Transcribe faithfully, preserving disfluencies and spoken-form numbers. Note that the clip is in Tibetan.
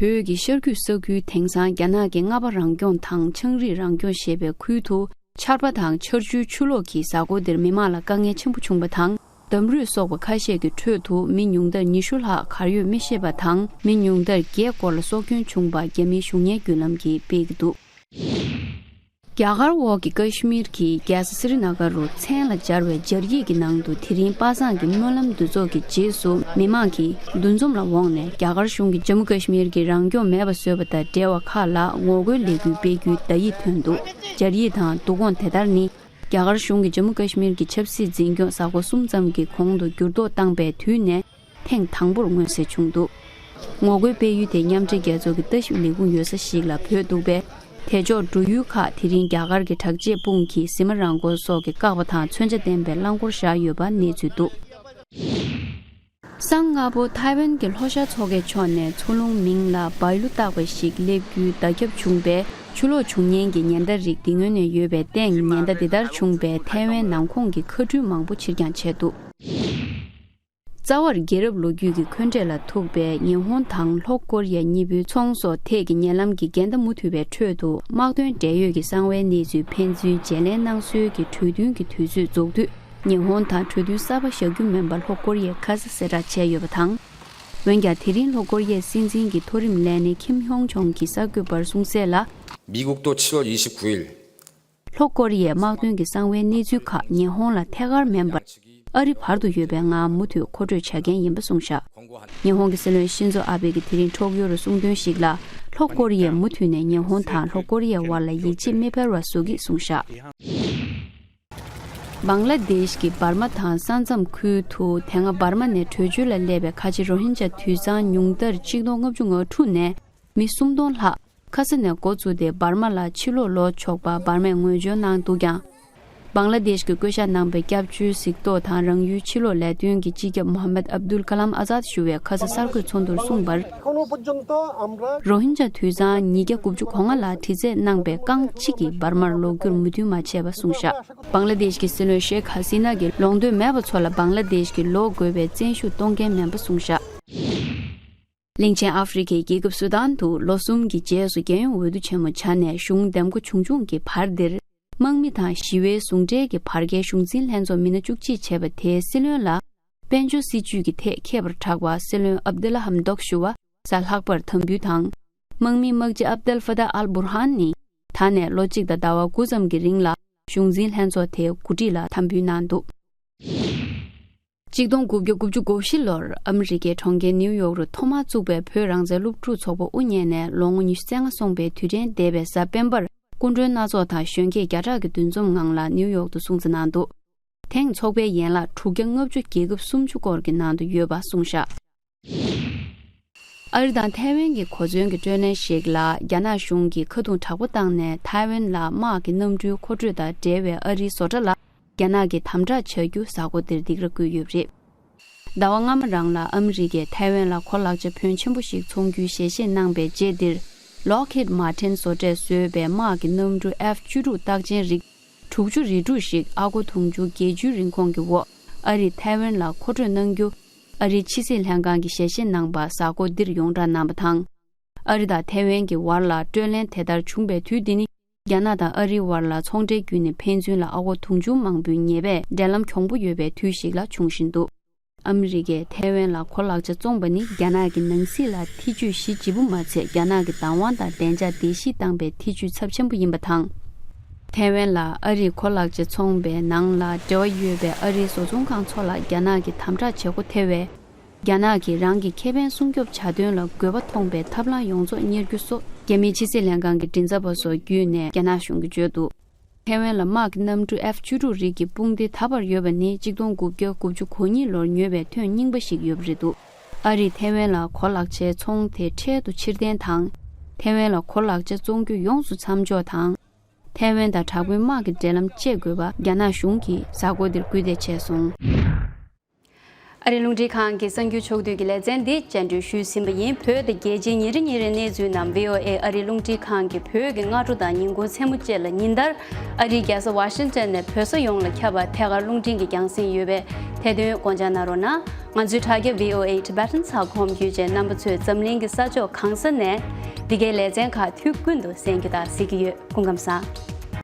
བོད་ཀྱི་ཤར་རྒྱུད་ས་ཁུལ་དེང་སང་རྒྱ་ནག་གི་རྔ་པ་རང་སྐྱོང་དང་ཆའང་རིགས་རང་སྐྱོང་ཞེས་པའི་ཁུལ་དུ། ཆར་པ་དང་ཆར་ཆུའི་ཆུ་ལོག་གིས་གཟའ་འཁོར་འདིར་མི་མང་ལ་དཀའ་ངལ་ཆེན་པོ་བྱུང་བ་དང་། འདམ་རུད་སོགས་པ་ཁ་ཤས་ཀྱི་ཁྲོད་དུ་མི་ཉུང་མཐར་ཉི་ཤུ་ལྷག་གར་ཡོད་མི་ཤེས་པ་དང་། མི་ཉུང་མཐར་བརྒྱད་སྐོར་ལ་སྲོག་སྐྱོན་བྱུང་བ་རྒྱ་མིའི་གཞུང་གཉེར་བརྒྱུད་ལམ་གྱིས་སྤེལ་གྱི་འདུག། རྒྱ་གར་འོག་གི་ཀ་ཤི་མིར་གྱི་རྒྱལ་ས་སི་རི་ན་གར་རུ་མཚན་ལ་སྦྱར་བའི་སྦྱར་ཡིག་གི་ནང་དུ། དེ་རིང་པ་སངས་ཀྱི་སྨོན་ལམ་འདུ་ཚོགས་ཀྱི་རྗེས་སུ་མི་མང་གིས་འདུ་འཛོམས་ལ་འོངས་ནས། རྒྱ་གར་གཞུང་གིས་ཇམ་མུ་ཀ་ཤི་མིར་གྱི་རང་སྐྱོང་མེད་པ་བཟོས་པ་དང་འབྲེལ་བ་ཁག་ལ་ངོ་རྒོལ་ལས་འགུལ་སྤེལ་རྒྱུའི་བརྡ་ཡིག་ཐོན་འདུག། སྦྱར་ཡིག་དང་འདུ་འགོད་དེ་ལྟར་ནི། རྒྱ་གར་གཞུང་གིས་ཇམ་མུ་ཀ་ཤི་མིར་གྱི་ཆབ་སྲིད་འཛིན་སྐྱོང་གཟའ་འཁོར་གསུམ་ཙམ་གྱི་གོང་དུ་འགྱུར་ལྡོག་བཏང་པའི་དུས་ནས་ཐེངས་དང་པོར་མངོན་གསལ་བྱུང་འདུག། ངོ་རྒོལ་སྤེལ་ཡུལ་དེ་མཉམ་འབྲེལ་རྒྱལ་ཚོགས་ཀྱི་ལྟ་ཞིབ་ལས་ཁུངས་ཡོད་ས་ཞིག་ལ་བོད་འདུག་པས། དེ་ཕྱོགས་འགྲོ་ཡུལ་ཁག་དེ་རིང་རྒྱ་གར་གྱི་དྲག་ཆས་དཔུང་གིས་གཟིགས་མོ་རང་འཁོར་སོགས་ཀྱིས་བཀག་པ་དང་མཚོན་ཆ་ལྡན་པའི་རླངས་འཁོར་བཞག་ཡོད་པ་གནས་ཚུལ་འདུག། སང་སྔ་པོ་ཐའེ་ཝན་གྱི་ལྷོ་ཤར་མཚོ་ཁའི་ཕྱོགས་ནས་མཚོ་རླུང་མིང་ལ་བའི་ལུ་བཏགས་པ་ཞིག་སླེབས་རྒྱུའི་བརྡ་ཁྱབ་བྱུང་བས། ཆུ་ལོག་བྱུང་ཉེན་གྱི་ཉེན་བརྡ་རིགས་འདི་སྔོན་ནས་ཡོད་པའི་སྟེང་། ཉེན་བརྡ་འདི་ལྟར་བྱུང་བས་ཐའེ་ཝན་ནང་ཁོངས་ཀྱི་མཁའ་འགྲུལ་མང་པོ་ཕྱིར་འགྱངས་བྱས་འདུག། རྩ་བར་རྒྱལ་རབས་ལོ་རྒྱུས་ཀྱི་འཁོན་འགྲས་ལ་ཐུག་པའི་ཉི་ཧོང་དང་ལྷོ་ཀོ་རི་ཡ་གཉིས་པོའི་ཚོང་སོགས་ཐད་ཀྱི་ཉེ་ལམ་གྱི་འགལ་ཟླ་མུ་མཐུད་པའི་ཁྲོད་དུ། དམག་དོན་འབྲེལ་ཡོད་ཀྱི་གསང་བའི་གནས་ཚུལ་ཕན་ཚུན་བརྗེ་ལེན་གནང་སྲོལ་གྱི་གྲོས་མཐུན་གྱི་དུས་ཚོད་རྫོགས་དུས། ཉི་ཧོང་དང་གྲོས་མཐུན་གསར་པ་བཞག་རྒྱུ་མིན་པ་ལྷོ་ཀོ་རི་ཡས་ཁ་གསལ་གསལ་བསྒྲགས་བྱས་ཡོད་པ་དང་། འོན་ཀྱང་དེ་རིང་ལྷོ་ཀོ་རི་ཡའི་སྲིད་འཛིན་གྱི་མཐོ་རིམ་ལས་སྣེ་ཁིམ་ཧྱོང་ཆོང་གིས་གསར་འགོད་པར་གསུངས་གསལ་ལ། 미국도 칠월 이십구일 ལྷོ་ཀོ་རི་ཡའི་དམག་དོན་གྱི་གསང་བའི་གནས་ཚུལ་ཁག་ཉི་ཧོང་ལ་ཐད་ཀར་མིན་པར། ཨ་རི་བར་དུ་ཡོད་པའི་ངང་མུ་མཐུད་མཁོ་སྤྲོད་བྱ་མཁན་ཡིན་པ་གསུངས་བཞག། ཉི་ཧོང་གི་སྲིད་བློན་ཤིན་ཛོ་ཨ་བྷེ་གིས་དེ་རིང་ཊོག་ཡོ་རུ་གསུངས་དོན་ཞིག་ལ། ལྷོ་ཀོ་རི་ཡས་མུ་མཐུད་ནས་ཉི་ཧོང་དང་ལྷོ་ཀོ་རི་ཡའི་དབར་ལ་ཡིད་ཆེས་མི་འཕེར་བ་བཟོ་གི་གསུངས་བཞག། བང་ལ་དེཤ་གི་འབར་མ་དང་ས་མཚམས་ཁུལ་དུ། དེ་སྔ་འབར་མ་ནས་བྲོས་བྱོལ་ལ་སླེབས་པའི་ཁ་ཆེ་རོ་ཧིན་ཇཱ་དུད་ཚང་ཉུང་མཐར་ཆིག་སྟོང་ལྔ་བཅུ་ང་དྲུག་ནས་མི་སུམ་སྟོང་ལྷག་ཁ་ས་ནས་འགོ་བཙུགས་ཏེ་འབར་མ་ལ་ཕྱིར་ལོག་ལོག་ཆོག་པ་འབར་མས་ངོས་སྦྱོར་གནང་འདུག་ཀྱང་། བང་ལ་དེཤ་གིས་བསྐོ་བཞག་གནང་པའི་སྐྱབས་བཅོལ་གཟིགས་རྟོག་དང་རང་ཡུལ་ཕྱིར་ལོག་ལས་དོན་གྱི་སྤྱི་ཁྱབ་མོ་ཧམ་མད་ཨབ་དུལ་ཀ་ལམ་ཨ་ཛཱད་ཞུ་བས་ཁ་ས་གསར་འགོད་ཚོགས་འདུར་གསུངས་པར། རོ་ཧིན་ཇཱ་དུད་ཚང་ཉིས་བརྒྱ་དགུ་བཅུ་གོ་ལྔ་ལ་དྲི་རྩད་གནང་པའི་རྐང་གཅིག་གིས་འབར་མར་ལོག་རྒྱུར་མོས་མཐུན་མ་བྱས་པ་གསུངས་བཞག། བང་ལ་དེཤ་གི་སྲིད་བློན་ཤེག་ཧ་སི་ན་གིས་ལོག་འདོད་མེད་པ་ཚོ་ལ་བང་ལ་དེཤ་གི་ལོག་དགོས་པའི་བཙན་ཤུགས་གཏོང་མཁན་མིན་པ་གསུངས་བཞག། གླིང་ཆེན་ཨ་ཧྥེ་རི་ཁའི་རྒྱལ་ཁབ་སུ་དཱན་དུ་ལོ་གསུམ་གྱི་རྗེས་སུ་རྒྱལ་ཡོངས་འོས་བསྡུ་ཆེན་མོ་བྱས་ནས་གཞུང་འདེམས་བསྐོ་བྱུང་བྱུང་གི་བར་འདིར། དམག་མི་དང་ཞི་བའི་ཟུང་འབྲེལ་གྱི་བར་བརྒལ་གཞུང་འཛིན་ལྷན་ཚོགས་མི་སྣ་བཅུ་གཅིག་བྱས་པ་དེའི་སྲིད་བློན་ལ་དཔལ་འབྱོར་སྲིད་ཇུས་ཀྱི་ཐད་མཁས་པར་གྲགས་པ་སྲིད་བློན་ཨབ་དུལ་ལ་ཧམ་དོག་ཞུ་བ་གཟའ་ལྷག་པར་དམ་འབུལ་དང་། དམག་མི་དམག་སྤྱི་ཨབ་དལ་ཧྥ་ཏཱ་ཨལ་བུར་ཧན་ནི་ད་ནས་ལོ་གཅིག་དང་ཟླ་བ་དགུ་ཙམ་གྱི་རིང་ལ་གཞུང་འཛིན་ལྷན་ཚོགས་དེའི་འགོ་ཁྲིད་ལ་དམ་འབུལ་གནང་འདུག། གཅིག་སྟོང་དགུ་བརྒྱ་དགུ་བཅུ་གོ་བཞི་ལོར་ཨ་མི་རི་ཀའི་གྲོང་ཁྱེར་ནིའུ་ཡོག་རུ་ཐོག་མར་བཙུགས་པའི་བོད་རང་བཙན་སློབ་ཕྲུག་ཚོགས་པ་དབུ་བརྙེས་ནས་ལོ་ངོ་ཉི་ཤུ་རྩ་ལྔ་སོང་པའི་དུས་དྲན་འདས་པའི་གཟའ་སྤེན་པར། སྐུ་མགྲོན་སྣ་ཚོགས་དང་གཞོན་སྐྱེས་བརྒྱ་ཕྲག་གི་འདུ་འཛོམས་ངང་ལ་ནིའུ་ཡོག་ཏུ་སྲུང་བརྩི་གནང་འདུག། ཐེངས་ཚོགས་པའི་ཡན་ལག་དྲུག་བརྒྱ་ལྔ་བཅུ་རྒྱལ་ཁབ་སུམ་ཅུ་སྐོར་གྱི་ནང་དུ་ཡོད་པ་གསུངས་བཞག། ཨ་རི་དང་ཐའེ་ཝན་གྱི་གོ་མཚོན་གྱི་སྤྲོད་ལེན་ཞིག་ལ། རྒྱ་ནག་གཞུང་གིས་ཁ་རྡུང་དྲག་པོ་བཏང་ནས་ཐའེ་ཝན་ལ་དམག་གི་གནམ་གྲུའི་མཁོ་སྤྲོད་དང་འབྲེལ་བའི་ཨ་རིའི་བཟོ་གྲྭ་ལ་རྒྱ་ནག་གིས་དམ་དྲག་བྱ་རྒྱུ་གཟའ་འཁོར་འདིར་སྡིགས་ར་བསྐུལ་ཡོད་པ་རེད། ཟླ་བ་སྔ་མ་རང་ལ་ཨ་མི་རི་ཀས་ཐའེ་ཝན་ལ་གོ་ལག་ཆ་ཕོན་ཆེན་པོ་ཞིག་འཚོང་རྒྱུའི་ཞལ་བཞེས་གནང་པའི་རྗེས་འདིར། Lockheed Martin་བཟོ་གྲས་བཟོས་པའི་དམག་གི་གནམ་གྲུ་F་བཅུ་དྲུག་རྟགས་ཅན་རིགས་དྲུག་ཅུ་རེ་དྲུག་ཞིག་ཨ་སྒོར་དུང་ཕྱུར་བརྒྱད་ཅུའི་རིན་གོང་གི་འོག་ཨ་རིས་ཐའེ་ཝན་ལ་མཁོ་སྤྲོད་གནང་རྒྱུ། ཨ་རིའི་ཕྱི་སྲིད་ལྷན་ཁང་གིས་ཞལ་བཞེས་གནང་པ་གཟའ་འཁོར་འདིར་ཡོངས་བསྒྲགས་གནང་པ་དང་། ཨ་རི་དང་ཐའེ་ཝན་གྱི་བར་ལ་སྤྲོད་ལེན་དེ་ལྟར་བྱུང་པའི་དུས་འདི་ནི། རྒྱ་ནག་དང་ཨ་རིའི་བར་ལ་ཚོང་འབྲེལ་བརྒྱུད་ནས་ཕན་ཚུན་ལ་ཨ་སྒོར་དུང་ཕྱུར་མང་པོའི་ཉེས་པས་འབྲེལ་ལམ་གྱོང་པོ་ཡོད་པའི་དུས་ཤིག་ལ་འབྱུང་བཞིན་འདུག། ཨ་མི་རི་ཀས་ཐའེ་ཝན་ལ་གོ་ལག་ཆ་བཙོངས་པ་ནི། རྒྱ་ནག་གི་ནང་སྲིད་ལ་ཐེ་བྱུས་གཞི་ལྗིད་པོ་མ་ཚད། རྒྱ་ནག་གི་བདག་དབང་དང་བདེ་འཇགས་བརྡལ་བཤིག་བཏང་པའི་ཐེ་བྱུས་ཚབས་ཆེན་པོ་ཡིན་པ་དང་། ཐའེ་ཝན་ལ་ཨ་རིས་གོ་ལག་ཆ་བཙོངས་པའི་ནང་ལ་འབྲེལ་བ་ཡོད་པའི་ཨ་རིའི་བཟོ་ཚོང་ཁང་ཚོ་ལ་རྒྱ་ནག་གིས་དམ་དྲག་བྱེད་སྒོ་ཐེ་བས། རྒྱ་ནག་གིས་རང་གི་ཁེ་ཕན་སྲུང་སྐྱོབ་བྱ་དོན་ལ་དགོས་པ་མཐོང་པའི་ཐབས་ལམ་ཡོངས་རྫོགས་གཉེར་རྒྱུ་སོགས། རྒྱ་མིའི་ཕྱི་སྲིད་ལྷན་ཁང་གི་མགྲིན་ཚབ་པ་སོགས་བརྒྱུད་ནས་རྒྱ་ནག་གཞུང་གིས་བརྗོད་འདུག། ཐའེ་ཝན་ལ་དམག་གི་གནམ་གྲུ་F་བཅུ་དྲུག་རིགས་ཀྱི་དཔུང་སྡེ་ད་བར་ཡོད་པ་ནི། གཅིག་སྟོང་དགུ་བརྒྱ་དགུ་བཅུ་གོ་གཉིས་ལོར་ཉོས་པའི་ཐོན་རྙིང་པ་ཞིག་ཡོད་པ་རེད་འདུག། ཨ་རིས་ཐའེ་ཝན་ལ་གོ་ལག་ཆའི་ཚོང་དེ་འཕྲལ་དུ་ཕྱིར་འཐེན་དང་། ཐའེ་ཝན་ལ་གོ་ལག་ཆ་བཙོང་རྒྱུ་ཡོངས་སུ་མཚམས་འཇོག་དང་། ཐའེ་ཝན་དང་དྲག་པོའི་དམག་གི་འབྲེལ་ལམ་བཅད་དགོས་པ་རྒྱ་ནག་གཞུང་གིས་གཟའ་འཁོར་འདིར་སྐུལ་འདེད་བྱས་སོང་། ཨ་རིའི་རླུང་འཕྲིན་ཁང་གི་གསར་འགྱུར་ཕྱོགས་བསྡུས་ཀྱི་ལེ་ཚན་འདི་བཅར་འདྲི་ཞུས་ཟིན་པ་ཡིན། བོད་དང་རྒྱལ་སྤྱིའི་ཉིན་རེ་ཉིན་རེའི་གནས་ཚུལ་རྣམས་བྷི་ཨོ་ཨེ་ཨ་རིའི་རླུང་འཕྲིན་ཁང་གི་བོད་ཀྱི་སྔ་དྲོ་དང་ཉིན་གུང་མཚན་མོ་བཅས་ལ་ཉིན་ལྟར་ཨ་རིའི་རྒྱལ་ས་ཝ་ཤིང་ཏོན་ནས་བོད་ས་ཡོངས་ལ་ཁྱབ་པ་ཐད་ཀར་རླུང་འཕྲིན་གྱི་རྒྱང་སྲིང་ཡོད་པས་དེ་དོན་དགོངས་འཇགས་གནང་རོགས་གནང་། ང་ཚོའི་དྲ་རྒྱ་བྷི་ཨོ་ཨེ་Tibetan་ཚགས་ཁོམ་བརྒྱུད་བཅས་རྣམ་པ་ཚོས་འཛམ་གླིང་གི་ས་ཕྱོགས་གང་ས་ནས་འདི་གའི་ལེ་ཚན་ཁག་དུས་ཀུན་ཏུ་གསན་རྒྱུ་དང་གཟིགས་ཀྱི་ཡོད། སྐུ་ཁམས་བཟང་།